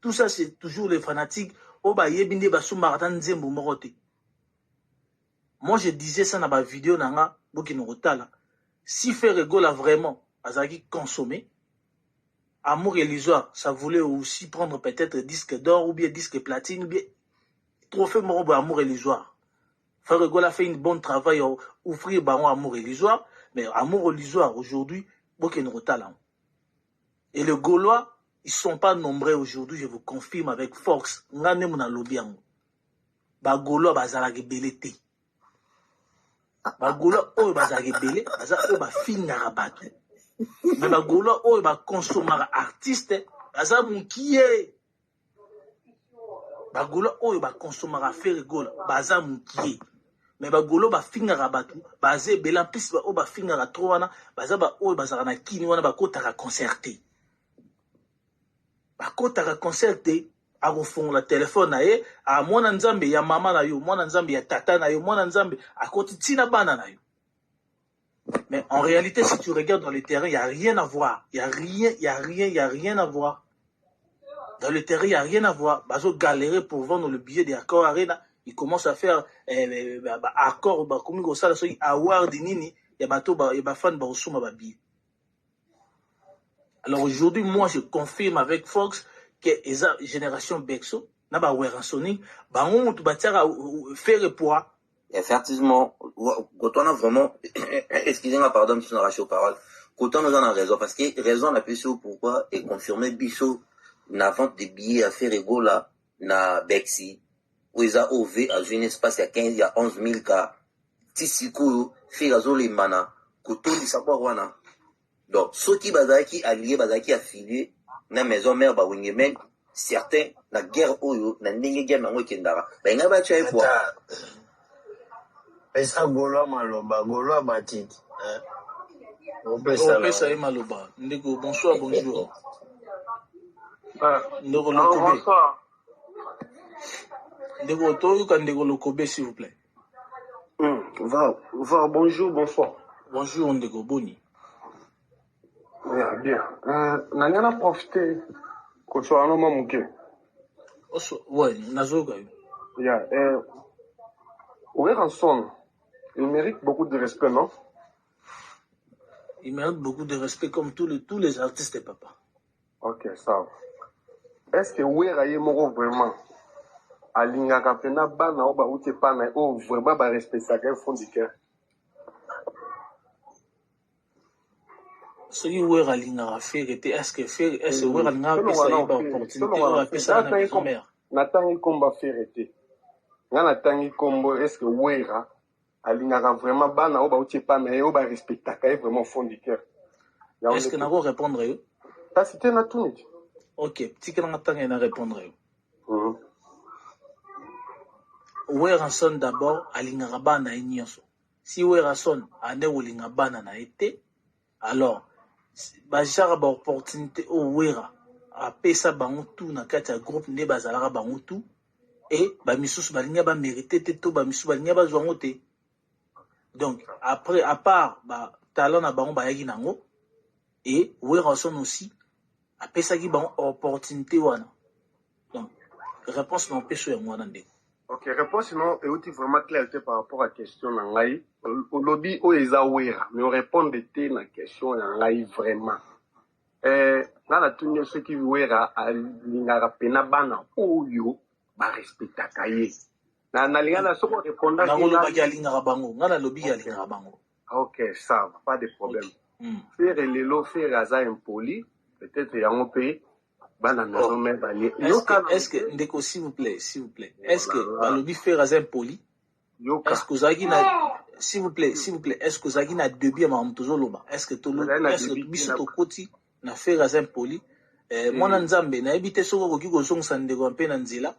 Tout ça, c'est toujours les fanatiques oyo bayebi nde basombaka ata nzembo moko te. Moi, je disais ça na ba vidéo na nga, bokende kotala. Si Ferre Gola vraiment azalaki consommé, Amour illusoire, ça voulait aussi prendre peut-être disque d'or ou bien disque platine ou bien trophée moko boye. Amour illusoire, Ferre Gola fait une bonne travail, offrir bango Amour illusoire. Mais Amour illusoire aujourd'hui, bokende kotala yango. Et les Gaulois, ils sont pas nombreux aujourd'hui, je vous confirme avec force. Nga nde nalobi yango. Ba Gaulois bazalaka ebele te. Ba Gaulois oyo bazalaka ebele, baza oyo bafingaka bato. Mais ba Gaulois oyo bakonsomaka artiste, baza mokie. Ba Gaulois oyo bakonsomaka Ferre Gola, baza mokie. Mais ba Gaulois bafingaka bato, baza ebele. En plus, oyo bafingaka trop wana, baza ba oyo bazalaka na kini wana, bakotaka concert te. Bakotaka concert te. Akofongola telefone na ye: a mwana Nzambe ya mama na yo, mwana Nzambe ya tata na yo, mwana Nzambe akoti ntina bana na yo. Mais en réalité, si tu regardes dans le terrain, il y a rien à voir. Il y a rien, il y a rien, il y a rien à voir. Dans le terrain, il y a rien à voir. Bazo galérer pour vendre le billet de Accor Arena. Ils commencent à faire bah, Accor, bah, comme ça, soki award nini, ya bato ba ya ba fan ba osomba ba billet. Alors aujourd'hui, moi, je confirme avec Fox que eza génération Bexo na ba Werrason, bango mutu batiaka Ferre poids. Effectivement, quand on a vraiment, excusez-moi, pardon, monsieur arraché aux paroles, quand on a raison, parce que raison na biso pourquoi et confirmer biso na vente de billets à Ferre Gola na Bercy, oyo eza OV azwi un espace ya 15 ya 11 000 ka ti sikoyo Ferre azolemba na kotondisa bor wana. Donc soki bazalaki allié, bazalaki affilié na maison mère, bawenge, même certains na guerre oyo, na ndenge guerre yango ekendaka, balingai batya ye poids. Ata pesa Gaulois maloba, Gaulois batiti. Opesa Opesa ye maloba. Ndeko, bonsoir, bonjour. Ah, Ndeko alors, Lokobe. Bonsoir. Ndeko toyoka ndeko Lokobe, s'il vous plaît. Va, va, bonjour, bonsoir. Bonjour ndeko, boni? Bien, bien. Nanga na profiter kosola no mwa moke. Oso, ouais, nazoyoka yo. Yeah, Werrason, il mérite beaucoup de respect, non? Il mérite beaucoup de respect comme tous les artistes, papa. Ok, ça va. Est-ce que Wera ye moko vraiment alingaka mpenza bana oyo bauti epai na ye, oyo vraiment barespectaka ye fond du cœur? Soki Wera alingaka Ferre te, est ce que Ferre, est ce que Wera alingaka apesa ye baopportunité oyo apesaka na maison mère? Natangi nkombo Ferre te, nga natangi nkombo. Est ce que Wera alingaka vraiment bana oyo bauti epai na ye, oyo barespectaka ye vraiment fond du cœur? Est ce que nako répondre yo? Kasi te, natuni te. Ok, tikelanga ntango na répondre yo. Werrason d'abord alingaka bana na ye nyonso. Si Werrason ande kolinga bana na ye te, alors bajara baopportunité oyo Wera apesa bango tu na kati ya groupe nde bazalaka bango tu e bamisusu balingi bamérite te to bamisusu balingi bazwa yango te. Donc après, à part batalent na bango bayaki nango, e Werrason aussi apesaki bango opportunité wana. Donc réponse na opesa yango wana, ndeko. Ok, réponse no euti vraiment clair te par rapport à question na ngai. Olobi oyo eza Wera, mais orépondre te na question ya ngai vraiment. Nga natuni yo soki Wera alingaka mpenza bana oyo barespectaka ye. Na nalinga na soki orépondaki. Nakolobaki alingaka bango, nga nalobiki alingaka bango. Ok, ça va, pas de problème. Okay. Ferre lelo, Ferre aza impoli, peut-être yango mpe bana maison mère balie. Est-ce que, ndeko, s'il vous plaît, s'il vous plaît, est-ce que balobi Ferre aza impoli? Yoka. Est-ce que ozalaki na, s'il vous plaît, s'il vous plaît, est-ce que ozalaki na début ya makambo tozoloba? Est-ce que est-ce que biso tokoti na Ferre aza impoli? Mwana Nzambe, nayebi te soki okoki kozongisa ndeko mpe na nzela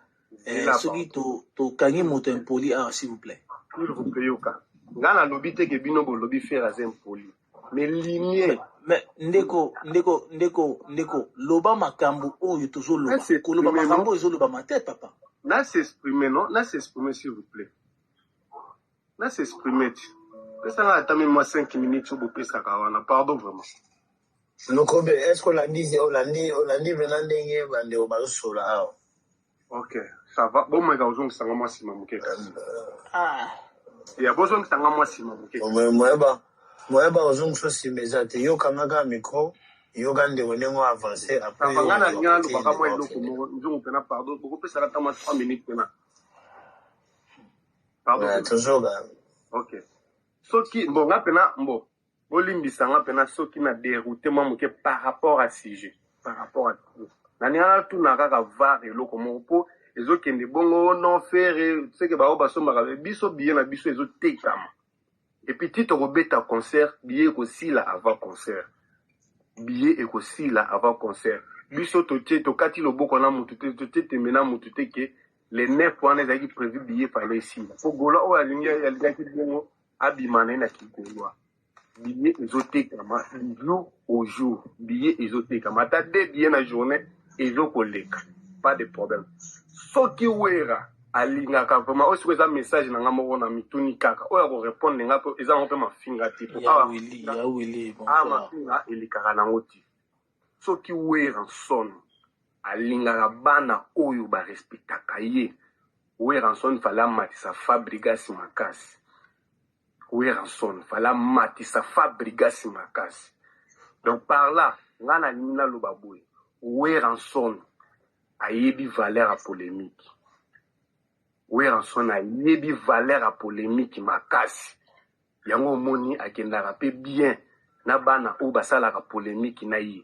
soki tokangi moto impoli awa, s'il vous plaît. S'il vous plaît, yoka, nga nalobi te ke bino bolobi Ferre aza impoli, mais linie. Mais ndeko, ndeko, ndeko, ndeko, loba makambo oyo tozoloba. Koloba makambo oyo ezolobama te, papa. Na s'exprimer, non? Na s'exprimer, s'il vous plaît, na s'exprimer. Ti pesanga ata même mwa 5 minutes oyo bopesaka wana, pardon vraiment. Lokobe, est-ce que olandi olandi olandi mpena ndenge bandeko bazosola awa? Ok, ça va. Bomeka ozongisanga mwa nsima moke kasi. Ah. Ya bozongisanga mwa nsima moke kasi. Moyeba moyeba ozongisa nsima eza te, yokanga kaka micro, yoka ndeko ndenge o avance, après Ça va, yo nga na kozwa linga kote nalobaka ndeko mwa eloko akokende. moko nzungu mpena, pardon, bokopesaka ata mwa 3 minutes mpena. Pardon Ouais, mpena. tozoka. Ok. Soki mbo nga mpena mbo bolimbisa nga mpena soki na déroute mwa moke par rapport à sujet, par rapport à naninga natuna kaka var eloko moko mpo ezokende bongo non Ferre seke bao basombaka biso billet na biso ezotekama et puis ti tokobeta concert, billet ekosila avant concert, billet ekosila avant concert. Biso totie tokati loboko na mutu te, totie tembe na mutu te ke le 9 wana ezalaki prévu, billet fallait esila po Gaulois oyo alingi alingaki bongo abima na ye na kigaulois. Billet ezotekama du jour au jour, billet ezotekama ata deux billets na journée ezokoleka, pas de problème. Soki Wera alingaka vraiment oyo, sikoyo eza message na nga moko na mituni kaka oyo akorépondre nga mpo eza yango mpe mafinga te po Ya awa Willy, mafinga ya Willy, awa bonsoir. Mafinga elekaka nango te. Soki Werrason alingaka bana oyo barespectaka ye, Werrason fallait amatisa Fabregas makasi. Werrason fallait amatisa Fabregas makasi. Donc par là nga nalingi naloba boye: Werrason ayebi valeur ya polémique, Werrason ayebi valeur ya polémique makasi. Yango omoni akendaka mpe bien na bana oyo basalaka polémique na ye.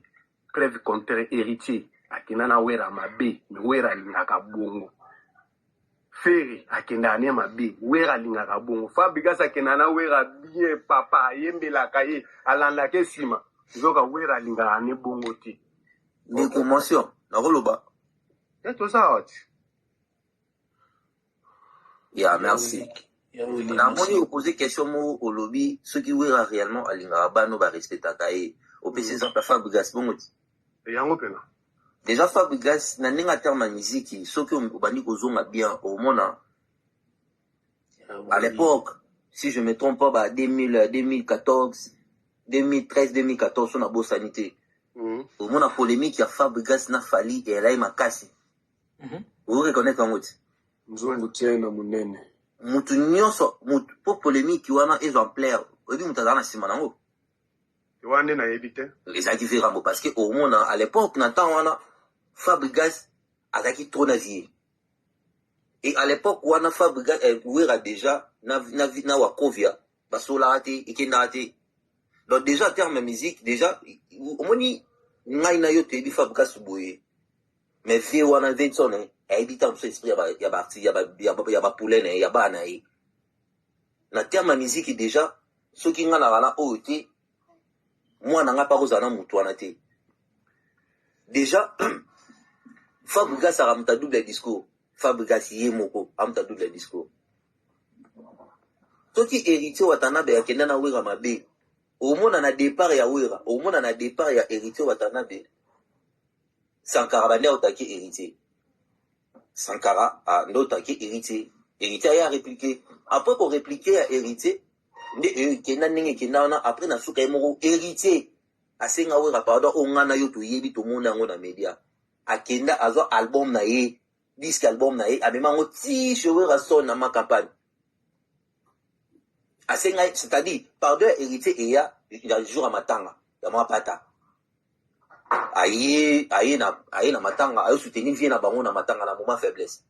Preuve contraire, Héritier akenda na Wera mabe, mais Wera alingaka bongo. Ferre akendaka ne mabe, Wera alingaka bongo. Fabregas akendaka na Wera bien, papa ayembelaka ye, alandaka ye nsima, nzoka Wera alingaka ne bongo te. Ndeko mention nakoloba. Te, toza awa ti. Ya Ya merci. Willy, ya Willy, Namoni merci. opose question moko, olobi soki Wera réellement alingaka bana oyo barespectaka ye, opesi exemple ya Fabregas bongo ti. Yango mpena. Déjà Fabregas, na ndenge ya terme ya miziki, soki obandi kozonga bien, omona Ya à Willy. l'époque, si je me trompe pas, ba 2000, 2014, 2013, 2014, so nabosani te, omona polémique ya Fabregas na Fally eyalai makasi. Oreconnaître yango ti? Nzungu tie na monene. Mutu nyonso mutu mpo polémique wana ezwa ampleur, oyebi moto azala na nsima nango? Wana nde nayebi te. Ezalaki Verambo, parce que omona à l'époque, na temps wana, Fabregas azalaki trop na vie et à l'époque wana Fabregas, Wera déjà na Wakovia basolaka te, ekendaka te. Donc déjà en terme ya musique, déjà omoni ngai na yo toyebi Fabregas boye, mais vie wana Vincent ayebi ntango mosusu esprit ya baartiste ya bapoulain na ye, ya bana na ye. Na terme ya musique déjà, soki ngai naka na oyo te, mwana nga mpa kozala na motu wana te. Déjà Fabregas aka moto double discours. Fabregas ye moko amuta double discours. Soki Héritier Watanabe akenda na Wera mabe, omona na départ ya Wera, omona na départ ya Héritier Watanabe, Sankara bandi aotaki Héritier. Sankara nde otaki Héritier, Héritier aye arépliquer. Après korépliquer ya Héritier, nde ekenda ndenge ekenda wana. Après na suka, ye moko Héritier asenga Wera pardon. Oyo ngai na yo toyebi, tomoni yango na média. Akenda azwa album na ye, disque album na ye, amema yango ti chez Werrason na Ma Campagne, asenga, c'est-à-dire pardon ya Héritier eya ya jour ya matanga ya mwa pata. Aye na matanga, aye soutenir vie na bango na matanga, na moment faiblesse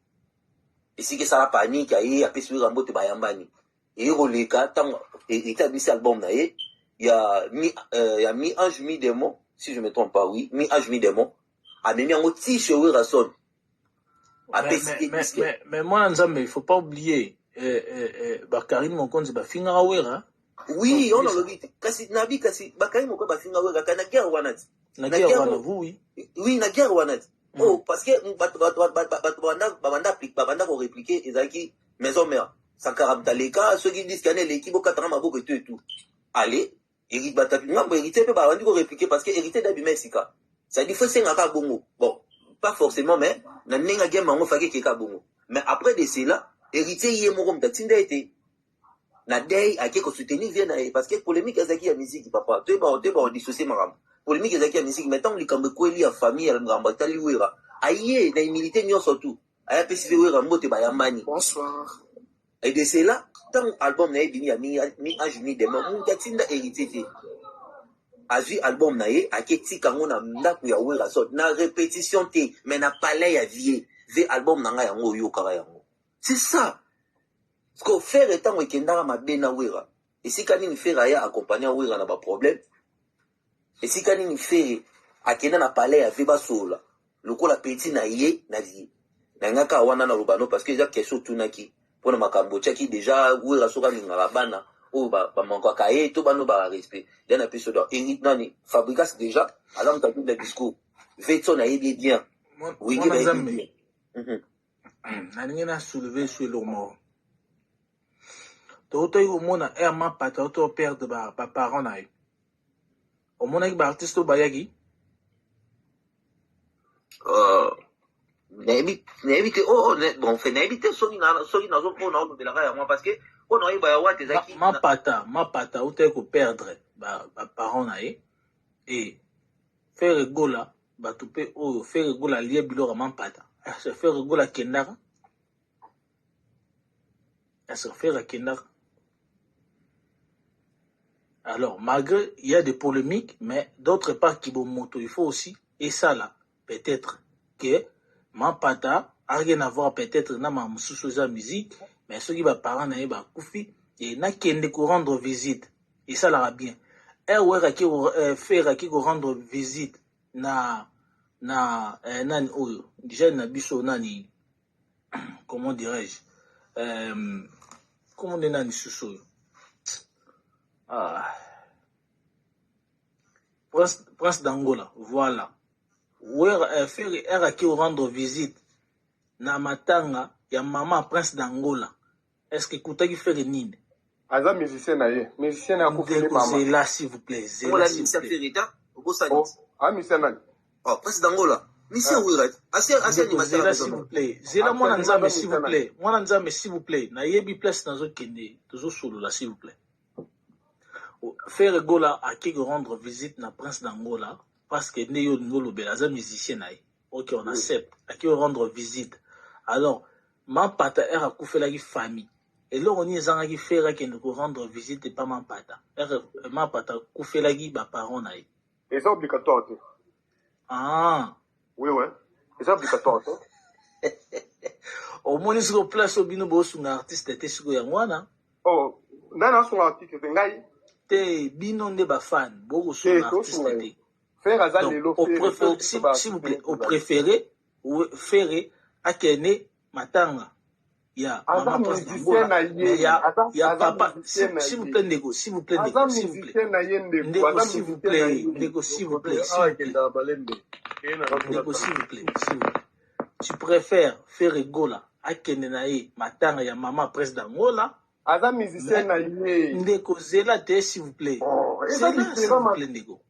esika esala panique, aye apesi Wera mbote, bayambani. Eye koleka ntango Héritier abimisi album na ye ya mi ange mi démon, si je me trompe pas, oui, mi ange mi démon, amemi yango ti chez Werrason, apesi ye disque. Mais mwana Nzambe, il faut pas oublier bakarine Mokonzi bafingaka Wera. Oui, on alobi te, kasi nabi kasi bakarine Mokonzi bafinga Wera kaka na guerre wana ti. Na Na guerre guerre wana, vous, oui. Oui, na guerre wana ti. Oh, parce que bato babanda korépliquer, ezalaki Maison Mère, Sankara mutaleka, soki disque wana eleki, bokatanga maboko etu etu. Ale bato ngambo Héritier mpe babandi korépliquer, parce que Héritier dabima esika, c'est-à-dire faut esengaka bongo. Bon, pas forcément, mais na ndenge ageme yango faki ekeka bongo. Mais après de cela, Héritier ye moko moto atinda ete na dei ake kosoutenir vie na ye, parce que polémique ezalaki ya musique, papa. Toyeba, toyeba kodissocier makambo. Polémique ezalaki ya musique, mais ntango likambo ekweli ya famille ya makambo etali Wera, aye na humilité nyonso tu, aye apesi mpe Wera mbote, bayambani. Bonsoir. Et de cela, ntango album na ye ebimi ya mi ange mi démon, moto atinda Héritier te, azwi album na ye, ake tika yango na ndako ya Werason, na répétition te, mais na palais ya vie ve album na ngai yango oyokaka yango. C'est ça. Parce que Ferre, ntango ekendaka mabe na Wera, esika nini Ferre aya accompagner Wera na baproblème? Esika nini Ferre akenda na palais ya vie basolola lokola petit na ye na vie na nga? Kaka wana naloba no, parce que eza question otunaki mpona makambo otiaki déjà. Wera soki alingaka bana oyo bamankaka ye to bana oyo baka respect de na biso, donc nani, Fabrigas déjà aza moto aduble discours. Vetson ayebi ye bien, Wenge Mwana bayebi Nzambe. bien. Nalingi na soulever su eloko moko. Toutaki komona air Mapata auto perdre baparent na ye. Omonaki baartiste oyo bayaki? Nayebi te. Oh, bon, fait nayebi te soki soki nazo mpona olobelaka yango, parce que mpo na oyeba ya wate ezalaki Mapata autaki koperdre baparent na ye e Ferre Gola, bato mpe oyo Ferre Gola alia biloko ya Mampata. Est Ferre Gola akendaka? Est Ferre akendaka? Alors, malgré il y a des polémiques, mais d'autre part, kibomoto, il faut aussi, et ça là, peut-être que Mampata a rien à voir peut-être na ma mosusu eza musique, mais soki baparent na ye bakufi e nakende korendre visite, esalaka bien. Air aki Ferre aki korendre visite na nani oyo jeune na biso, nani, comment dirais-je, comment nde nani susu oyo, ah, Prince d'Angola, voilà. Wera, Ferre air aki rendre visite na matanga ya mama Prince d'Angola. Est-ce que ekutaki Ferre nini? Aza musicien na ye, musicien na akufeli Ndeko, mama. Zela, s'il vous plaît, zela. Angola. S'il vous Musicien plaît. Ferre ta obosani. Oh, a musicien nani? Oh, Prince d'Angola, musicien Ah. Wera asi Ndeko, animateur zela ya s'il maison. vous plaît, zela mwana Actuellement Nzambe, aza s'il vous musicien nani? plaît, mwana Nzambe, s'il vous plaît. Nayebi place nazokende, tozosolola, s'il vous plaît. Ferre Gola aki rendre visite na Prince d'Angola parce que nde yo olingi olobela aza musicien na ye. Ok, on accepte, aki rendre visite. Alors Mampata ere akufelaki famille, eloko nini ezangaki Ferre akende korendre visite epa Mampata ere Mampata akufelaki baparent na ye? Eza obligatoire te. Ah. Oui, eza obligatoire te. Omoni sikoyo place oyo bino bosunga artiste te, sikoyo yango wana. Oh, nani asunga artiste te? Ngai? Te, bino nde bafan Te. bokosunga artiste Tosunga ye te. Ferre aza Donc lelo au Ferre préféré, po biso s'il vous baartiste plaît, nyonso au ozali préféré Ferre akende matanga ya aza mama Prince musicien d'Angola na mais ye ya aza ya aza papa musicien s'il na s'il vous ye plaît ndeko, s'il vous plaît, aza ndeko, s'il vous plaît. musicien na ye ndeko Ndeko, aza s'il vous musicien na plaît. ye. Ndeko, s'il vous plaît, Awa s'il vous plaît. ekendaka balembe eye na Ok. Ndeko, s'il vous plaît, s'il vous plaît, tu préfères Ferre Gola akende na ye matanga ya mama Prince d'Angola? Aza musicien Mais na ye. ndeko, zela te, s'il vous plaît. Oh, eza Zela, s'il différent vous ma plaît, ndeko,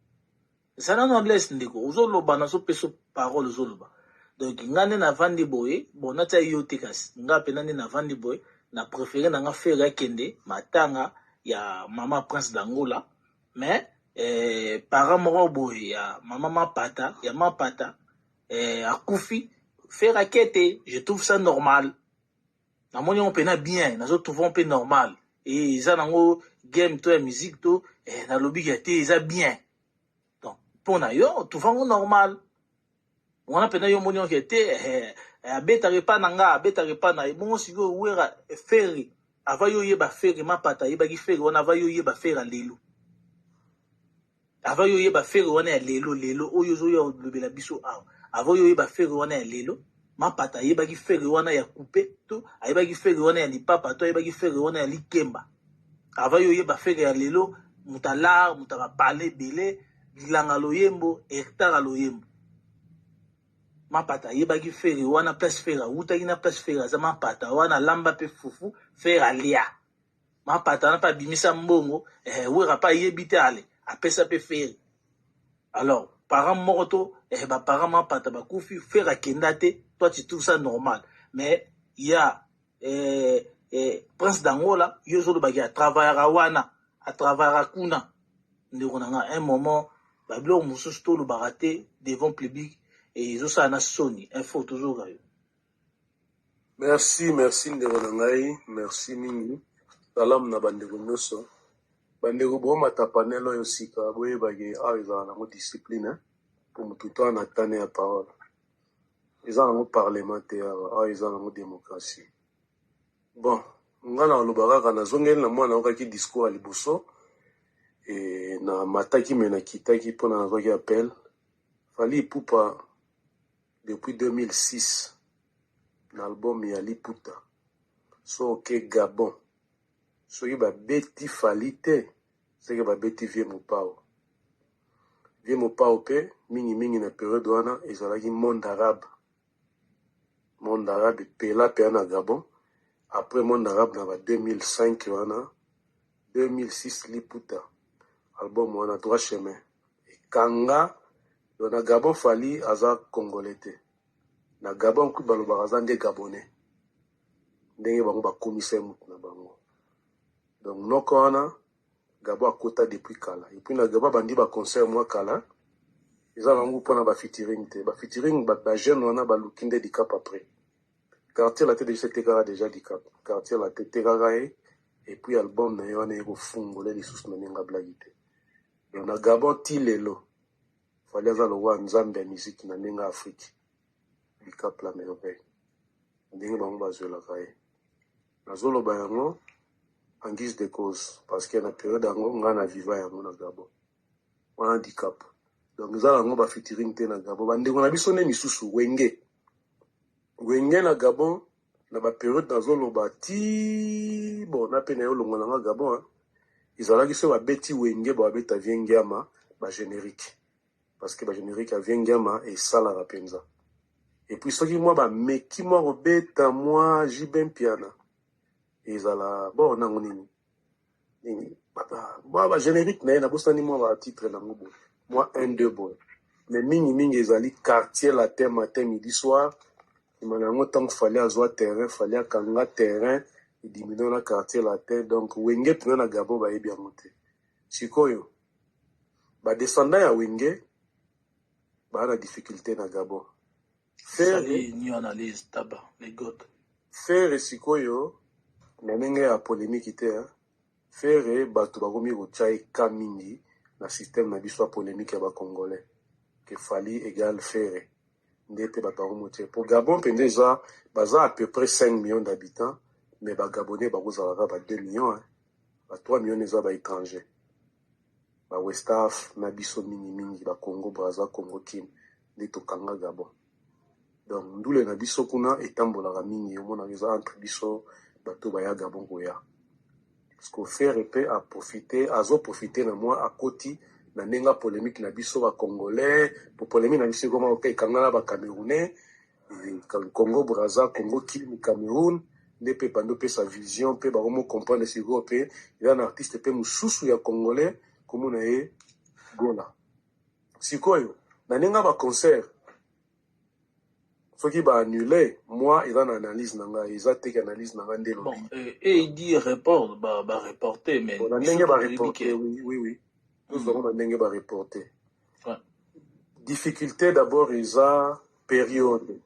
zala na blesse. Ndeko, ozoloba, nazopesa parole, ozoloba. Donc nga nde navandi boye, bon, natia yo te, kasi nga mpena nde navandi boye, na préféré na nga Ferre akende matanga ya mama Prince d'Angola, mais parent moko boye ya mama Mapata, ya Mapata, akufi, Ferre ake te, je trouve ça normal. Namoni yango mpena bien, nazotrouve mpe normal e eza nango game to ya musique to nalobi ya te, eza bien. Donc mpo na yo trouve yango normal wana mpena, yo moni oke te, abetaka epa na nga, abetaka epa na ye. Bongo sikoyo Wera, Ferre ava yo oyeba Ferre, Mapata ayebaki Ferre wana ava yo oyeba Ferre lelo, ava yo oyeba Ferre wana ya lelo, lelo oyo ozoya olobela biso awa, ava yo oyeba Ferre wana ya lelo, Mapata ayebaki Ferre wana ya coupe to ayebaki Ferre wana ya lipapa to ayebaki Ferre wana ya likemba? Ava yo oyeba Ferre ya lelo, moto alar, moto abapale ebele, bilanga loyembo, hectare ya loyembo, Mapata ayebaki Ferre wana place Ferre awutaki na place Ferre aza? Mapata wana alamba mpe fufu, Ferre alia. Mapata wana mpe abimisa mbongo, Wera mpe ayebi te, ale apesa mpe Ferre. Alors parent moko to baparent Mapata bakufi, Ferre akenda te, toi tu trouves ça normal, mais ya Prince d'Angola, yo ozolobaki atravaillaka wana, atravaillaka kuna. Ndeko na nga, un moment. Babiloko mosusu tolobaka te devant public et ezosala na soni. Info tozoyoka yo. Merci, merci ndeko na ngai, merci mingi. Salamu na bandeko nyonso. Bandeko bomata panel oyo sika boyebake awa ezala nango discipline hein? Po motu to ana tane ya parole. Eza nango parlement te awa, awa eza nango démocratie. Bon, nga na loba kaka nazongeli na mwana okaki discours ya liboso e na mataki me nakitaki mpona nazwaki appel. Fally Ipupa depuis 2006 na album ya Liputa so oke Gabon soki babeti Fally te seke babeti Vieux Mopao. Vieux Mopao mpe mingimingi na periode wana ezalaki monde arabe. Monde arabe epela mpe na Gabon. Après monde arabe na ba 2005 wana 2006 Liputa album wana droit chemin ekanga. Donc na Gabon Fally aza congolais te. Na Gabon kutu balobaka aza nde gabonais ndenge bango bakomisa ye mutu na bango. Donc noko wana Gabon akota depuis kala. Et puis na Gabon bandi ba concert mwa kala. Eza nango mpona ba featuring te. Ba featuring ba jeune wana baluki nde Dicap après. Quartier Latin déjà etekaka déjà Dicap. Quartier Latin etekaka ye et puis album na ye wana ekofungola lisusu na ndenge ablaki te. Donc na Gabon ti lelo Fally aza lokola nzambe ya musique na ndenge ya Afrique. Dicap la merveille. Ndenge bango bazwelaka ye. Nazoloba yango en guise de cause parce que na période yango nga na viva yango na Gabon. Wana Dicap. Donc eza yango ba featuring te na Gabon. Bandeko na biso nde misusu Wenge. Wenge na Gabon na ba période nazoloba ti bon na pe na yo longo na nga Gabon hein. Ezalaki so babeti Wenge ba babeta Vieux Ngiama ba générique. Parce que ba générique ya Vieux Ngiama esalaka mpenza. Et puis soki mwa bameki mwa kobeta mwa JB Mpiana ezala bon nango nini nini mwa ba générique na ye nabosani mwa ba titre nango boye mwa 1 2 boye, mais mingi mingi ezali Quartier Latin matin midi soir. Nsima na yango ntango Fally azwa terrain, Fally akanga terrain edimino na Quartier Latin. Donc Wenge mpena na Gabon bayebi yango te. Sikoyo badescendant ya Wenge baa na difficulté na Gabon. Ferre Salut, new analyse taba les goth. Ferre sikoyo na ndenge ya polémique te hein. Ferre bato bakomi kotia ye ka mingi na système na biso ya polémique ya bacongolais ke Fally égale Ferre nde mpe bato bakomi po Gabon mpenza eza baza à peu près 5 millions d'habitants, mais bagabonais bakozalaka ba 2 millions hein. Ba 3 millions eza baétranger, ba Westaf na biso mingimingi bacongo Braza, Congo Kim nde tokanga Gabon. Donc ndule na biso kuna etambolaka mingi, omonaka eza entre biso bato baya Gabon koya. Parce que Ferre mpe aprofite, azoprofite na mwa akoti na ndenge ya polémique na biso bacongolais, po polémique na biso ekoma ekanga na bacamerounais, Congo Braza, Congo Kim, Cameroun nde mpe bando opesa vision mpe bakomo comprendre sikoyo mpe eza na artiste mpe mosusu ya congolais komona ye Gola. Sikoyo na ndenge ya baconcert soki baannule moi eza na analyse na ngai eza teke analyse na ngai nde Bon, elobi. Et il dit report, ba reporter, mais Bon, na biso ndenge toyebi bareporte ke oui, tozwango na ndenge bareporte. Difficulté d'abord eza période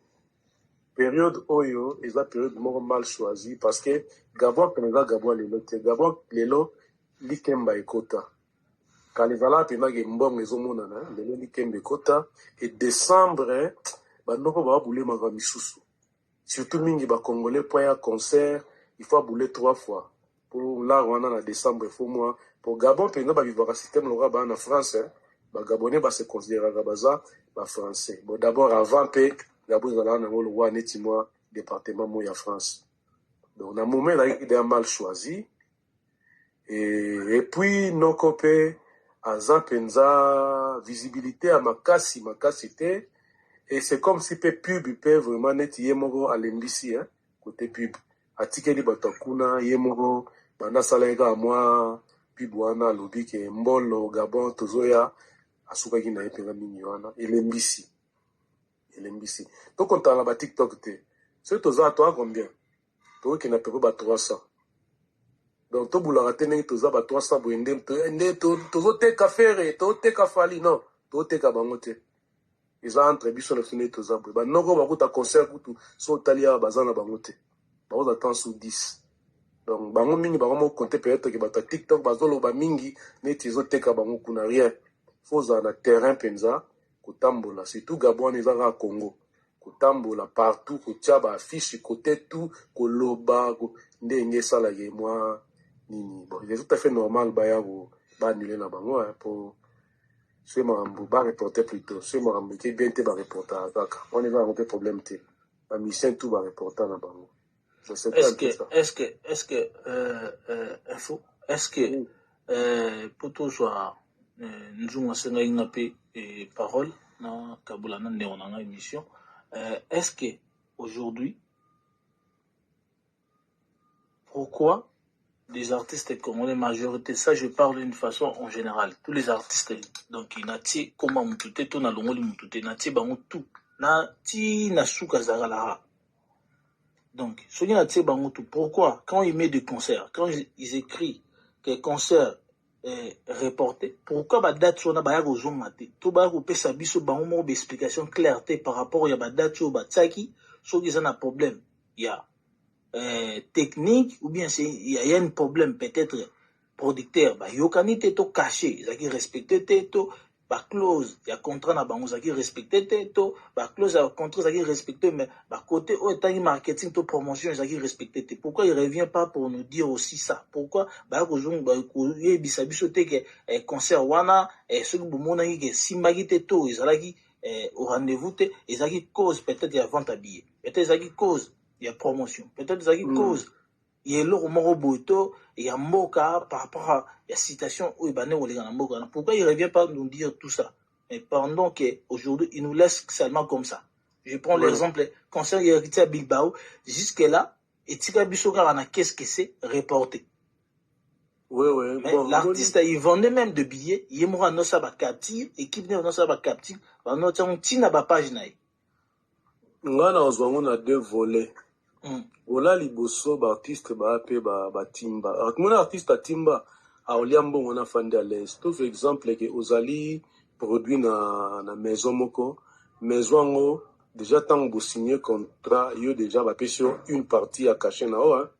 oyo eza période moko mal choisi parce que Gabon pene eza Gabon lelo te. Gabon lelo likemba ekota, kala ezalaka mpenzake mbongo ezomonana. Lelo likemba ekota e décembre bandoko bababulemaka misusu, surtout mingi bacongolais po ya concert il faut abule trois fois pour l'art wana na décembre. Il faut moi po Gabon mpenza bavivaka système lokola baa na France hein. Bagabonais base considéraka baza bafrançais. Bon, d'abord avant mpe Gabon ezalaka nango lokola neti mwa département moko ya France. Donc na moment ezalaki déjà mal choisi. Et puis noko mpe aza mpenza visibilité ya makasi makasi te et c'est comme si mpe pub mpe vraiment neti ye moko alembisi hein, côté pub atikeli bato ya kuna ye moko banda asalaki kaka mwa pub wana alobi ke mbolo Gabon tozoya asukaki na ye mpenza mingi wana elembisi elembisi. Tokontana na batiktok te soki toza toa combien tokokende à peu près ba 300. Donc tobulaka te ndenge toza ba 300 boye nde tozoteka Ferre, tozoteka Fally, non. Toteka bango te. Eza entre biso na biso nde toza boye. Banoko bakuta concert kutu so otali awa baza na bango te. Bakoza temps sous 10. Donc bango mingi bango moko compter peut-être que bato ya TikTok bazoloba mingi neti ezoteka bango kuna rien. Faut ozala na terrain mpenza kotambola surtout Gabon wana eza kaka Congo. Kotambola partout, kotia ba affiche kote tout, koloba ko, ndenge esalaka mwa nini. Bon, c'est tout à fait normal baya ko ba annuler na bango hein, po soki makambo ba reporter plutôt soki makambo eke bien te ba reportaka kaka wana eza yango mpe problème te ba musicien tout ba reporta na bango. Donc c'était Est-ce un peu que, ça. est-ce que, est-ce que, info, est-ce que, po tozwa nzungu asengaki nga mpe parole na kabola na ndeko na nga émission, est-ce que aujourd'hui, pourquoi des artistes congolais majorité, ça je parle d'une façon en général, tous les artistes, donc natie koma mutu te to nalongoli mutu te, natie bango tout na ti na suka zakalaka. Donc soki natie bango tout, pourquoi quand ils mettent des concerts, quand ils écrivent que concert est reporté, pourquoi ba date wana baya kozonga te to baya kopesa biso bango moko ba explication claire te par rapport ya ba date oyo batiaki? Soki eza na problème ya technique ou bien c'est il y a un problème peut-être producteur bayokani te to cachet ezalaki respecté te to ba clause ya contrat na bango ezalaki respecté te to ba clause ya contrat ezalaki respecté mais ba côté oyo etangi marketing to promotion ezalaki respecté te, pourquoi il revient pas pour nous dire aussi ça? Pourquoi baya kozonga koyebisa biso te ke concert wana, soki bomonaki ke esimbaki te to ezalaki au rendez-vous te, ezalaki cause peut-être ya vente à billet, peut-être ezalaki cause ya promotion, peut-être ezalaki cause ya eloko moko boye to ya mboka par rapport à ya situation oyo ebandi koleka na mboka wana? Pourquoi il revient pas nous dire tout ça? Mais pendant que aujourd'hui il nous laisse seulement comme ça. Je prends l'exemple concert ya Héritier à Bilbao, jusque là etika biso kaka na qu'est-ce que c'est reporté. Ouais. Mais Bon, l'artiste, il vendait même de billets, ye moko anosa bacapture, équipe ne anosa bacapture, banotia yango ntina bapage na ye. Nga na ozwa yango na deux volets. Ola liboso baartiste baya mpe batimba. Mona artiste atimba aolia mbongo na fandi à l'aise. Tozwa exemple ke ozali produit na maison moko, maison yango déjà ntango bosigne contrat, yo déjà bapesi yo une partie ya cachet na yo, hein.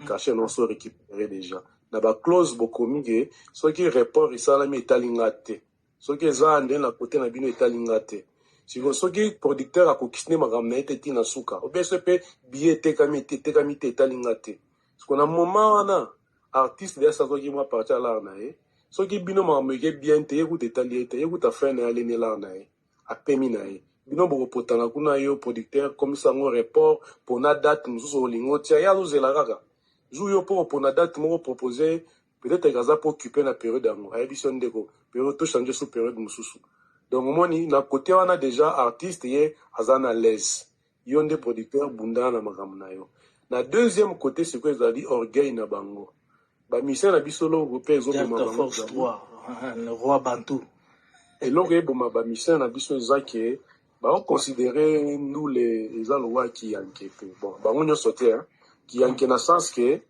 Cachet na oso récupéré déjà na baclause bokomi ke soki report esalami etali nga te, soki eza nde na kote na bino etali nga te. Sikoyo soki producteur akokisi nde makambo na ye te ntina suka obie so mpe billet etekami te, etekami te, etali nga te. Siko na moment wana artiste deja azwaki mwa partie ya lar na ye. Soki bino makambo eke bien te, ye kuta etali ye te, ye kuta fin na ye aleni lar na ye apemi na ye. Bino bokopotana kuna, yo producteur komisa yango report mpona date mosusu olingi otia, ye azozela kaka jour yo mpo opona date moko propose. Peut-être aza mpo occupé na période yango, ayebi so ndeko période tochange so période mosusu. Donc omoni na côté wana déjà artiste ye aza na l'aise, yo nde producteur bundana na makambo na yo. Na deuxième côté sikoyo ezali orgueil na bango bamusicien na biso, loko mpe ezoboma Delta bango. Force Ezali 3, le roi Bantou. Eloko eboma bamusicien na biso eza ke baoconsidere ndule eza lokola kiyanke mpe. Bon, bango nyonso te, hein. Kiyanke na sens ke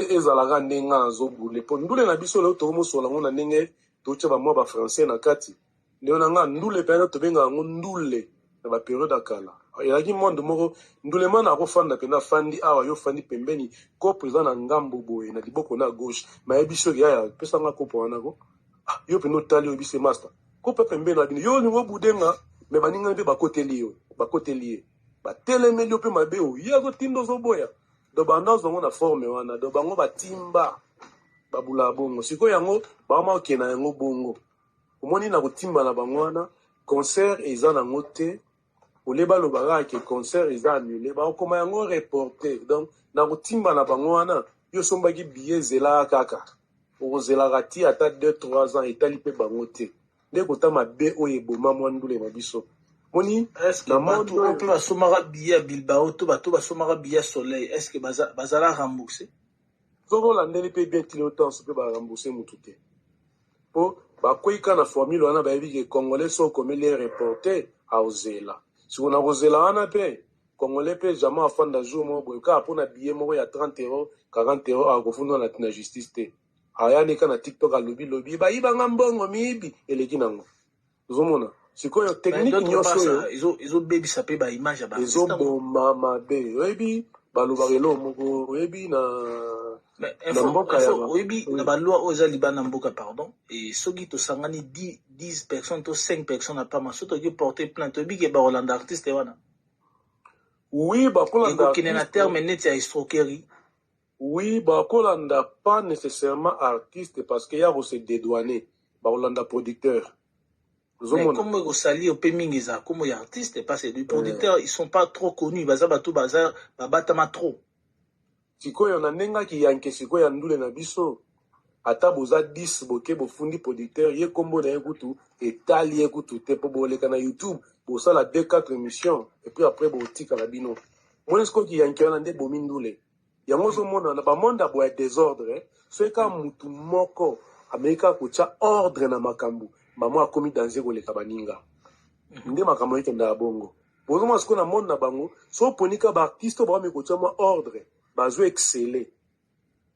ezalaka ndenge azobule mpo ndule na biso lelo tokomosola yango na ndenge totia bamwa bafrançais na kati. Ndenge na nga ndule mpenza tobengaka yango ndule na baperiode ya kala ezalaki monde moko ndule mana akofanda mpenza, afandi awa, yo ofandi pembeni, kopo eza na ngambo boye na liboko na gauche, mayebi soki yaya pesanga kopo wana ko. Ah, yo mpenza otali oyebi se master kopo pembeni na bino, yo olingi obudenga me baningani mpe bakoteli yo, bakoteli ye, batelemeli yo mpe mabe oyo ye azotinda ozoboya. Donc banda ozwango na forme wana, donc bango batimba babulaka bongo. Sikoyo yango bakoma kokende na yango bongo, omoni na kotimba na bango wana concert eza nango te. Ole baloba kaka ke concert eza annulé, bakokoma yango reporté. Donc na kotimba na bango wana, yo osombaki billet, ezelaka kaka, okozelaka ti ata 2 3 ans, etali mpe bango te. Nde kota mabe oyo eboma mwa ndule na biso moni Est-ce que na monde bato oyo oyo mpe basomaka billet ya Bilbao to bato basomaka billet ya Soleil, est ce que bazala remboursé? Soki olandeli mpe bien tili otanso mpe barembourse motu te mpo bakwei kaka na formule wana. Bayebi ke congolais so okomeli ye reporté aozela. Siko na kozela wana mpe congolais mpe jamais afanda jour moko boye kaka mpona billet moko ya 30 euro, 40 euro, akofunda na justice te. Ayani kaka na TikTok alobi lobi bayibanga mbongo miyibi eleki nango. Ozomona sikoyo Mais technique d'autre nyonso part, oyo ça, ezobebisa mpe baimage ya baartiste yango. ezoboma mabe. Oyebi balobaka eloko moko, oyebi na Mais na info, mboka ya info, ba oyebi na oui. baloi oyo eza libanda mboka, pardon, e soki tosangani 10 personnes to 5 personnes na pama, soki tokoki porter plainte, toyebi ke bakolanda artiste wana. Oui, bakolanda Ekokende na artiste. terme neti ya escroquerie. Oui, bakolanda pas nécessairement artiste parce que ya kose dédouaner, bakolanda producteur. Mais Ozomona comme ekosali mpe mingi ezala kombo ya artiste, parce que les producteurs, ils sont pas trop connus, baza bato baza babatama trop. Sikoyo na ndenge akiyanke sikoyo ya ndule na biso, ata boza 10, boke bofundi producteur, ye kombo na ye kutu etali ye kutu te, mpo boleka na YouTube, bosala 2 4 émissions et puis après botikala bino. Moni sikoyo kiyanke wana nde bomi ndule yango. Ozomona na bamonde ya boya désordre, soki kaka mutu moko ameki kaka kotya ordre na makambo, mama akomi danger koleka baninga. Nde makambo ekendaka bongo. Bozomona sikoyo na monde na bango, so oponi kaka baartiste oyo bakomi kotya mwa ordre, bazo exceller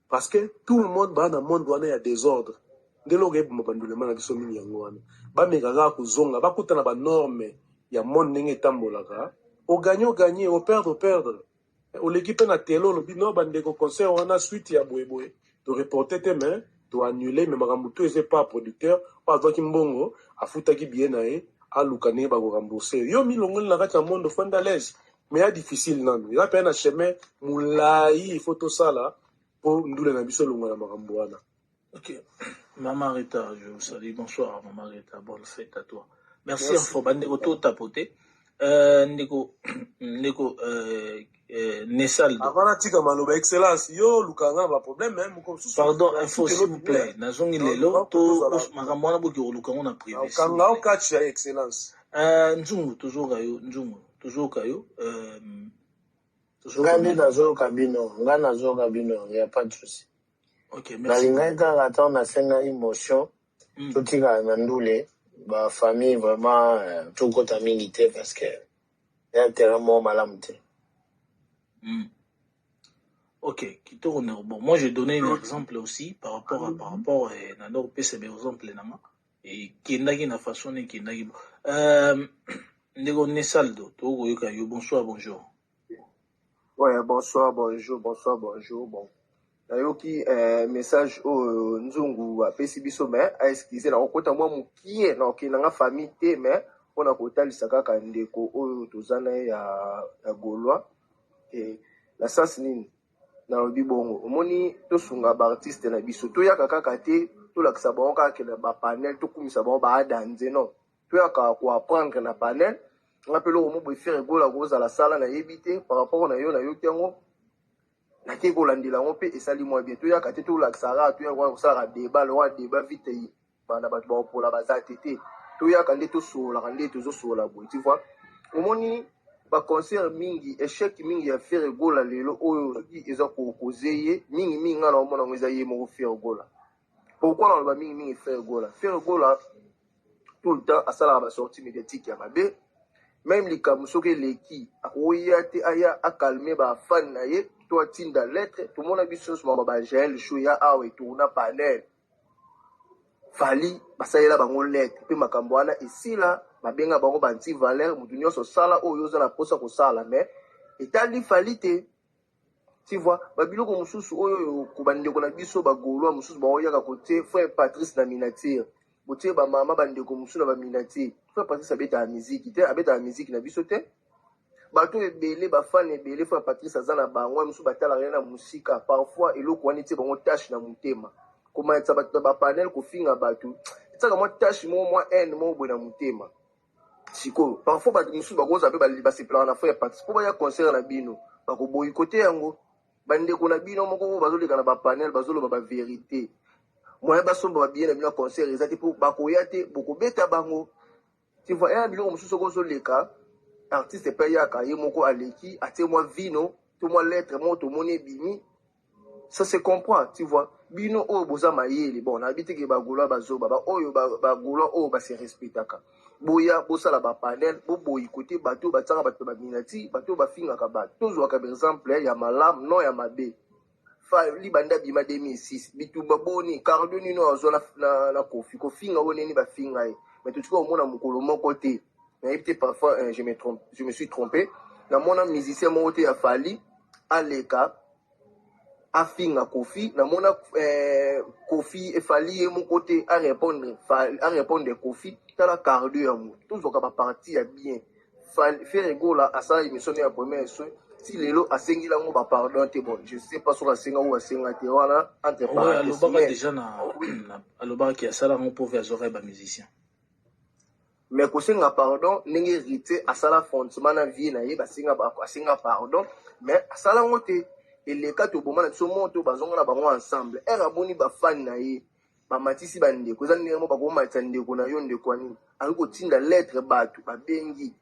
parce que tout le monde baa na monde wana ya désordre. Nde eloko eboma bandulema na biso mingi yango wana. Bameka kaka kozonga, bakuta na banorme ya monde ndenge etambolaka. Oganye, oganye, operdre, operdre. Oleki mpe na tele, olobi no bandeko, concert wana suite ya boyeboye, toreporte te, mais toannule. Mais makambo to eza epa producteur oyo azwaki mbongo, afutaki billet na ye, aluka ndenge bakorembourse yo. Milongoli na kati ya monde, ofandi à l'aise. Mais ya difficile nanu, eza mpe na chemin molai il faut tosala mpo ndule na biso elongwa na makambo wana. Ok. Maman Rita, je vous salue. Bonsoir, Maman Rita. Bonne fête à toi. Merci, Merci. Info. Bandeko to tapoter. Ndeko, ndeko, Nesaldo. Avant natika maloba, excellence, yo olukanga na baproblème moko mosusu. Pardon, Info, s'il vous plaît. Nazongi lelo, to, makambo wana boki koluka ngo na privé, s'il vous okanga plaît. okati ya excellence. Nzungu, toujours yo, Nzungu, toujours yo. Toujours Ngai nde bino. nazoyoka bino, ngai nazoyoka bino, ya pas de souci. Ok, merci Nalingaki beaucoup. kaka ntango nasengaki motion, totikala na ndule bafamille vraiment, tokota mingi te parce que ya terrain moko malamu te. Ok, kitoko ndeko. Bon, moi j'ai donné un exemple aussi par rapport na ndako pesa ba exemple nanga. Et kendaki na façon ne kendaki. Ndeko Nesaldo, tokoyoka yo. Bonsoir, bonjour. Ouais, bonsoir, bonjour, bonsoir, bonjour. Bon, nayoki message oyo Nzungu apesi biso, mais aexcuse na kokota mwa mokie na kokende nanga famille te, mais mpona kotalisa kaka ndeko oyo toza na ye ya Gaulois na sens nini nalobi bongo. Omoni, tosunga baartiste na biso, toyaka kaka te tolakisa bango kaka na bapanel, tokumisa bango baadanze. Non, toyaka koapprendre na panel. Nga mpe eloko mo boye, Ferre Gola kozala sala nayebi te par rapport na yo, nayoki yango, nake kolandela yango mpe esali mwa bien. Toyaka te tolakisaka, toyaka kosalaka débat lokola débat vite bana bato bakopola baza te te. Toyaka nde tosololaka nde tozosolola boye, tu vois. Omoni baconcert mingi, échec mingi ya Ferre Gola lelo oyo, soki eza kokoze ye mingimingi, nga na omona yango eza ye moko Ferre Gola. Pourquoi naloba mingimingi Ferre Gola? Ferre Gola tout le temps asalaka basortie médiatique ya mabe. Même likambo soki eleki, akoya te aya acalme bafan na ye to atinda lettre. Tomona biso nyonso mama bajael show ya awa etourna panel, Fally basalela bango lettre mpe makambo wana esila, babenga bango banti valeur. Motu nyonso osala oyo oza na mposa kosala, mais etali Fally te, tu vois. Babiloko mosusu oyo bandeko na biso bagaulois mosusu baoyaka kotie frère Patrice na miniature, botie bamama bandeko mosusu na baminiature. Frère Patrice abetaka miziki te, abetaka miziki na biso te. Bato ebele, bafane ebele frère Patrice aza na bango, mosusu batalaka ye na mosika. Parfois eloko wana etie bango tache na motema. Komatisa bato na bapanel, kofinga bato, etiaka mwa tache moko, mwa haine moko boye na motema. Sikoyo parfois bato mosusu bakozala mpe basepelaka na frère Patrice mpo baya concert na bino, bakoboyi kote yango. Bandeko na bino moko oyo bazoleka na bapanel, bazoloba bavérité, moyen basomba babillet na bino ya concert eza te mpo bakoya te, bokobeta bango, tu vois. Eya biloko mosusu, soki ozoleka, artiste mpe ayaka ye moko, aleki, atie mwa vino to mwa lettre moko, tomoni ebimi, ça se comprend, tu vois. Bino oyo boza mayele, bon, nayebi te ke bagaulois bazoba, baoyo bagaulois oyo base respectaka, boya bosala bapanel, boboyi kote bato oyo batiaka bato baminati, bato oyo bafingaka bato. Tozwaka baexemple ya malamu, non ya mabe. Fally banda bima 2006, bitumba boni, cardio nini oyo azwa na Koffi, kofinga oyo nini bafinga ye. Mais totika komona mokolo moko te, nayebi te, parfois je me trompe, je me suis trompé, namona musicien moko te ya Fally aleka afinga Koffi. Namona Koffi efali ye moko te arépondre, arépondre Koffi. Tala cardio ya moto, tozwaka baparti ya bien. Ferre Gola asala émission ya première soin, ti lelo asengeli yango bapardon te. Bon, je sais pas soki asenga ou asenga te, wana entre parenthèses. Alobaka déjà na alobaki asala yango mpo azwaka bamusicien. Mais kosenga pardon, ndenge Héritier asala affrontement na vie na ye, basenga, asenga pardon, mais asala yango te. Eleka, toboma na biso moto, bazonga na bango ensemble. Ere aboni bafani na ye bamatisi bandeko, eza ndenge mo bakomatisa ndeko na yo, ndeko ya nini, akoki kotinda lettre, bato babengi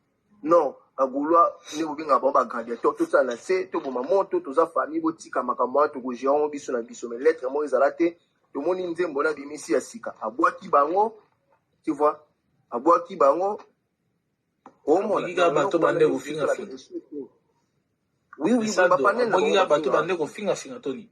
non bagaulois nde bobengaka bango bagladiateur, tosala na se, toboma moto, toza famille, botika makambo wana, tokogérer yango biso na biso. Mais lettre moko ezala te. Tomoni nzembo na bimisi ya sika, abwaki bango, tu vois, abwaki bango. Omona bato bande kofingafinga. Oui, bapanel na bato bande kofingafinga toni.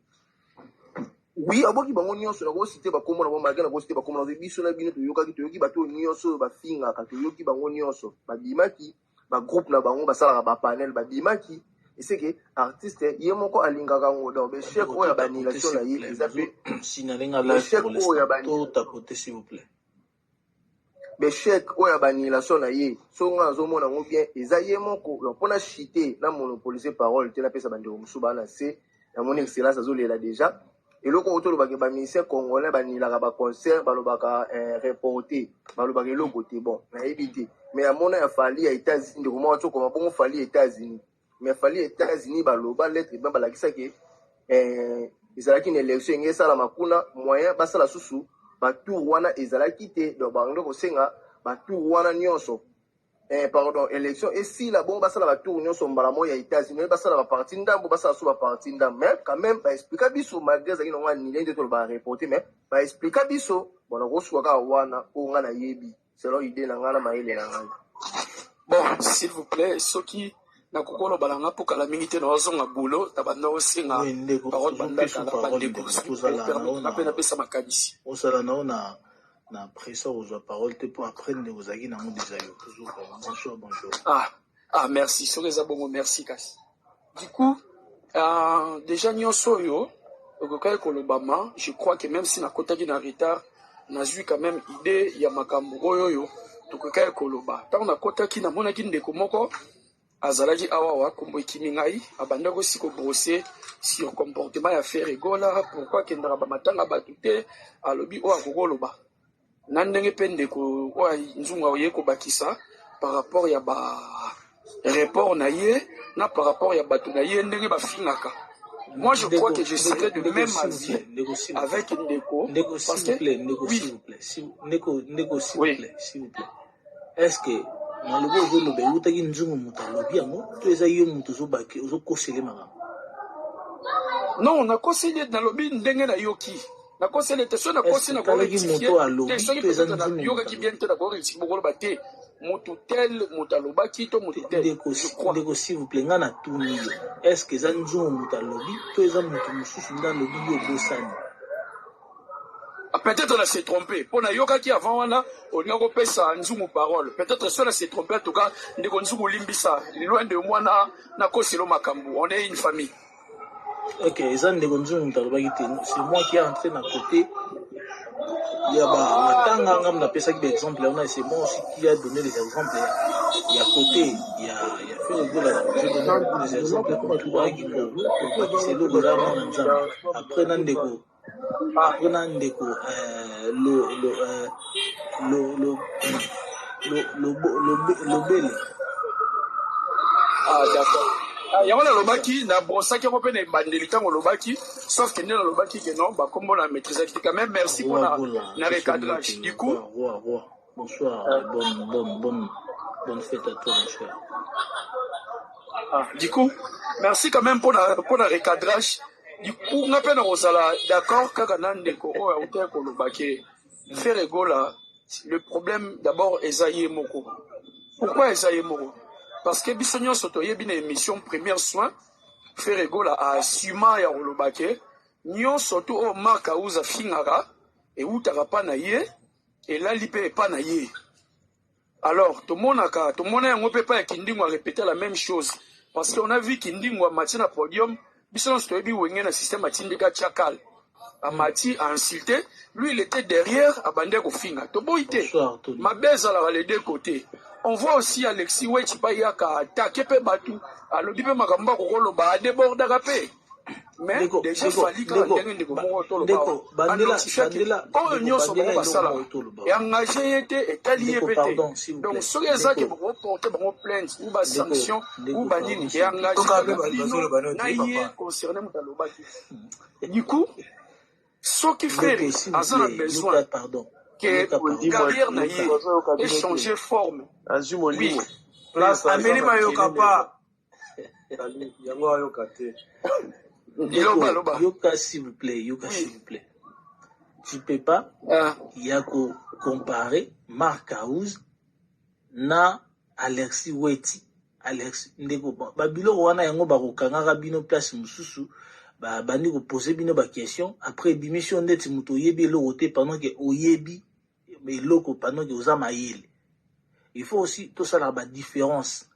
Oui, abwaki bango nyonso. Nakosite bakombo na bango, malgré nakosite bakombo na biso na bino, toyokaki, toyoki bato oyo nyonso oyo bafingaka, toyoki bango nyonso babimaki, bagroupe na bango basalaka bapanel, babimaki. Eseke artiste ye moko alingaka yango. Donc baéchec oyo ya baannulation na ye eza mpe échec oyo ya s'il vous plaît. Baéchec oyo ya baannulation na ye, so nga nazomona yango bien, eza ye moko. Donc mpona chite na monopolise parole te, napesa bandeko mosusu baa na se. Namoni Excellence azolela déjà. Eloko oyo tolobaka, bamusicien congolais banilaka baconcert, balobaka reporté, balobaka eloko te. Bon, nayebi te, mais amona ya Fally ya États-Unis, ndeko moko tokoma bongo Fally ya États-Unis. Mais Fally ya États-Unis, baloba lettre bien, balakisaki ezalaki na élection enge esalama kuna, moyen basala susu batour wana ezalaki te. Donc bango kosenga batour wana nyonso, pardon, élection esila bongo basala batour nyonso mbala moko ya États-Unis, basala baparti ndambo, basala so baparti ndambo. Mais quand même baexplika biso, malgré ezalaki nango annulé nde toloba reporté, mais baexplika biso. Bon, nakosuka kaka wana, oyo ngai nayebi selon idée na ngai na mayele na ngai. Bon, s'il vous plaît, soki nakoki koloba na nga mpo kala mingi te nazonga boulot, na banda osenga parole banda kala. Bandeko, mpe napesa makanisi. Osala nao na pressa kozwa parole te, mpo après ndeko ozalaki nango déjà yo. Toujours bonsoir, bonjour. Ah, merci. Soki eza bongo, merci. Kasi du coup, déjà nyonso oyo okokaki kolobama, je crois que même si nakotaki na retard, nazwi quand même idée ya makambo oyo tokokaki koloba. Ntango nakotaki, namonaki ndeko moko azalaki awawa, kombo ekimi ngai, abandaki osi kobrosser sur comportement ya Ferre Gola, pourquoi akendaka bamatanga bato te. Alobi oyo akoki koloba na ndenge mpe ndeko oyo Nzungu oye kobakisa par rapport ya ba report na ye na par rapport ya bato na ye ndenge bafingaka. Moi, je crois que je serais de même avis avec ndeko. Ndeko, s'il vous plaît, ndeko, oui. S'il vous plaît, ndeko, ndeko, s'il vous plaît, s'il vous plaît, est ce que maloba ozoloba eutaki Nzungu moto alobi yango, to eza yo moto ozokosele makambo? Non, nakoseli, nalobi ndenge nayoki. Nakoseli te. Soki nakosi, nakorectifie te. Soki peut-être nayokaki bien te, nakorectifie. Bokoloba te moto tel moto alobaki to moto tel. Ndeko, s'il vous plaît, nga natuni yo: est ce que eza Nzungu moto alobi, to eza moto mosusu nde alobi, yo obosani? Peut-être na se trompé, mpo nayokaki avant wana olinga kopesa Nzungu parole. Peut-être so na se trompé. En tout cas, ndeko Nzungu, limbisa, loin de moi na nakoselo makambo, on est une famille. Ok, eza ndeko Nzungu moto alobaki te, c'est moi qui est entré na côté ya bamatanga. Ngambo napesaki baexemple wana, c'est moi aussi qui a donné les exemples ya côté ya Ferre Gola. J'ai donné beaucoup des exemples ayaki kobakisa eloko eza mwana Nzambe. Après na ndeko, après na ndeko lo lo lo lo lo lo lobele. Ah, d'accord. Ah, yango nalobaki, nabrosaki yango mpe na ebandeli ntango olobaki, sauf que nde nalobaki ke non, bakombo na maîtrisaki te. Quand même merci mpona na recadrage du coup. Roi, roi, bonsoir, bonne bonne bonne bonne fête à toi, mon cher. Ah, du coup merci quand même mpona recadrage. Du coup, nga mpe na kozala d'accord kaka na ndeko oyo autaki koloba ke Ferre Gola, le problème d'abord eza ye moko. Pourquoi eza ye moko? Parce que biso nyonso toyebi na émission Première Soin, Ferre Gola aasuma ya koloba ke nyonso to oyo Mark Auza afingaka eutaka mpa na ye, elali mpe epa na ye. Alors tomonaka, tomona yango mpe epai ya Kindingu a répéter la même chose parce que on a vu Kindingu amati na podium, biso nyonso toyebi Wenge na système atindika Tchakal amati a insulté, lui il était derrière abandaki kofinga. Toboyi te, Bonsoir Tony. mabe ezalaka les deux côtés. On voit aussi Alexis Wetchi bayaka attaquer mpe bato, alobi mpe makambo akokoloba, adébordaka mpe. Mais Ndeko, déjà ndeko, Fally kaka ndeko, ndenge ndeko ba, moko toloba awa ndeko, bandela, anotifiaki bandela, oyo ndeko, nyonso bandela bango eloko basalaka moko toloba wana. engage ye te, etali ye Ndeko, mpe te. pardon, s'il vous Donc plaît. soki eza ke Ndeko, bokoporte bango plainte ou ndeko, basanction ou ndeko, banini, pardon, s'il vous plaît. eengage Toka mpe kaka bino bazoloba no na te ye papa. concerné moto alobaki. Du coup soki frere Ndeko, s'il vous aza na plaît, besoin yoka pardon, ke yoka pardon, Molimo carrière na yoka. ye bazoyoka bino te. échanger forme, Azwi oui molimo. Place aza Ameli mayoka makelele pa. ezali yango ayoka te. loba Ndeko, loba, yoka s'il vous plaît, yoka s'il oui vous plaît. Tu peux pas ah. ya comparer Marc House na Alexis Weti. Alexis ndeko, ba biloko wana yango bakokangaka bino place mosusu, bandi kopose bino ba question après ebimisi ndeti moto oyebi eloko te pendant que oyebi eloko, pendant que oza mayele. Il faut aussi tosala ba différence.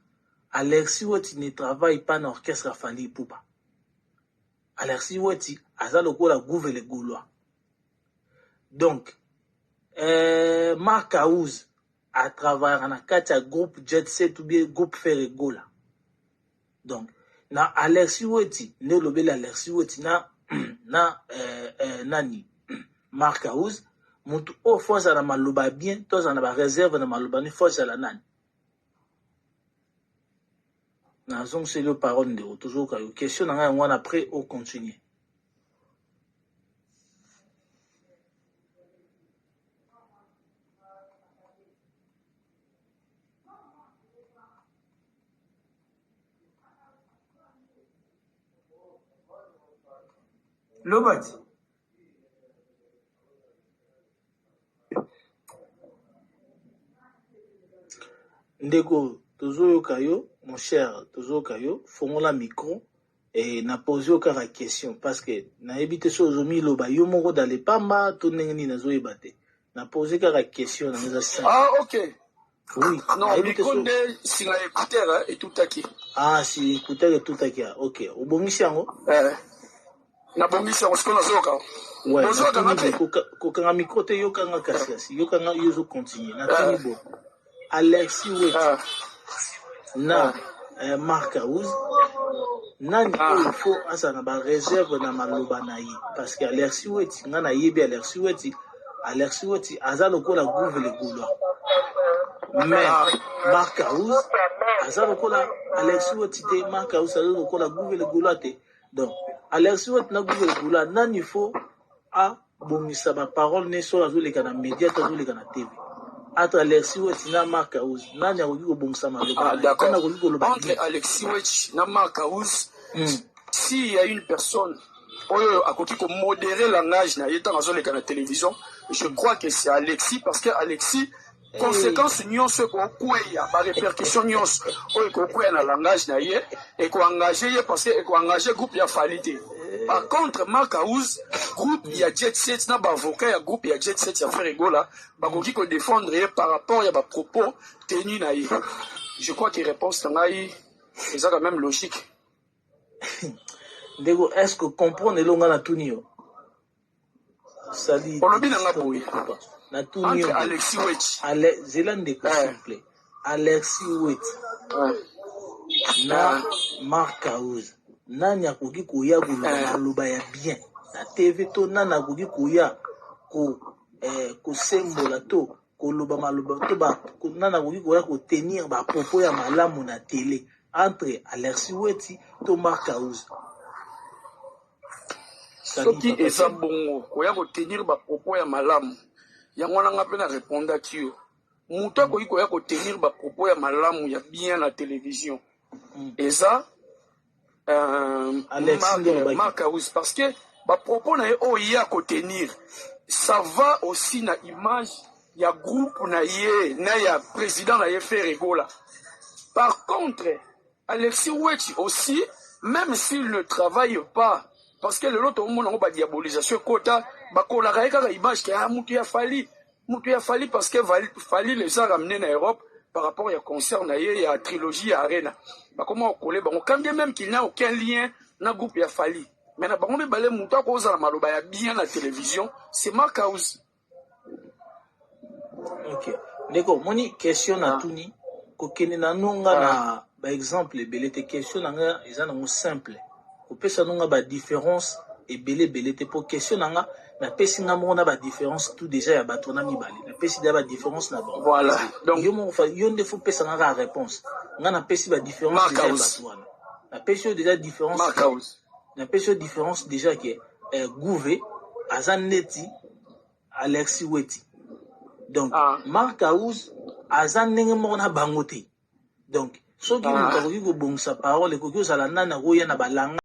Alexis Weti ne travaille pas na orchestre ya Fally Ipupa. Alexis Weti aza lokola Gouve le Gaulois. Donc Marc House a travaillé na kati ya groupe Jet Set ou bien groupe Ferre Gola. Donc na Alexis Weti nde olobeli Alexis Weti na na nani Marc House, motu oyo fo azala na maloba bien to azala na bareserve na maloba ni fo azala nani. Nazongiseli yo parole ndeko, tozoyoka yo. Question na ngai yango wana, après ocontinue. Lobati. Ndeko, tozoyoka yo mon cher, tozoyoka yo, fongola micro e na pose yo kaka question parce que nayebi te so ozomiloba yo moko dans le pamba to ndenge nini, nazoyeba te. Na pose kaka question na eza simple. Ah ok. Oui, Non, nayebi te micro so nde singa écouteur hein, etutaki. Ah si écouteur etutaki, ah, ok, obongisi yango. Nabongisi yango sikoyo nazoyoka. Ouais, Bozoyoka nga natuni te? boye, kokanga micro te, yokanga kasi kasi yokanga yo ozocontinue. Natuni boye, Alexis Weti na Marc House, nani oyo fo azala na bareserve na maloba na ye? Parce que Alexis Weti, nga nayebi Alexis Weti, Alexis Weti aza lokola Gouve le Gaulois, mais Marc House aza lokola Alexis Weti te, Marc House aza lokola Gouve le Gaulois te. Donc Alexis Weti na Gouve le Gaulois, nani fo abongisa baparole ne soki azoleka na média to azoleka na TV? Entre Alexis Weti na Marc House, nani akoki kobongisa maloba Ah, na ye? Nani d'accord. akoki koloba Entre bien? Alexis Wetch na Marc House, s'il y a une personne oyo akoki komodérer langage na ye ntango azoleka na télévision, je crois que c'est Alexis, parce que Alexis, Hey. conséquence nyonso ekokweya, barépercussion nyonso oyo ekokweya na langage na ye ekoengage ye, parce que ekoengage groupe ya Fally te. Par contre Marc House, groupe ya Jet Set na baavocat ya groupe ya Jet Set ya Ferre Gola bakoki kodéfendre ye par rapport ya bapropos tenu na ye. Je crois que réponse na ngai eza quand même logique. Ndeko, est ce que comprendre elonga natuni yo sali? Olobi na nga boye Ipupa, natuni yo entre boye. Alexis Wetch Ale, zela ndeko, s'il vous plaît. Alexis Weti na Marc House, nani akoki koya koloba maloba ya bien na TV to nani akoki koya kosembola to koloba maloba to nani akoki koya kotenir bapropos ya malamu na télé entre Alexis Weti to Marc House? Sali Soki papa eza Tiani. bongo, koya kotenir bapropos ya malamu, yango wana nga mpe na répondaki yo, moto akoki koya kotenir bapropos ya malamu ya bien na télévision eza Alexis Marc, nde olobaki. Marc House, parce que bapropos na ye oyo ye akotenir, ça va aussi na image ya groupe na ye na ya président na ye Ferre Gola. Par contre Alexis Wetchi aussi, même s'il ne travaille pas, parce que lelo tomona yango badiabolisation ekota, bakolaka ye kaka image ke ah, mutu ya Fally, mutu ya Fally, parce que Fally les a ramené na Europe. Par rapport ya concert na ye ya trilogie ya Arena, bakoma kokole bango, quand bien même qu'il n'y a aucun lien na groupe ya Fally. Mais na bango mibale, moto akozala maloba ya bien na télévision, c'est Mark House. Ok, ndeko, moni question natuni, kokende na nonga na baexemple ebele te. Question na nga eza nango simple, kopesa nonga badifférence ebele ebele te, po question na nga, napesi nga moko na badifférence tout déjà ya bato wana mibale, napesi déjà badifférence na bango. Voilà, donc yo moko yo nde faut pesa nga kaka réponse. Nga napesi badifférence Mark déjà ya House. bato wana, napesi yo déjà différence Mark ke House. Napesi yo différence déjà ke Gouve aza neti Alexis Weti, donc Mark House aza ndenge moko na bango te. Donc soki moto akoki kobongisa parole, ekoki kozala nani akoya na balanga.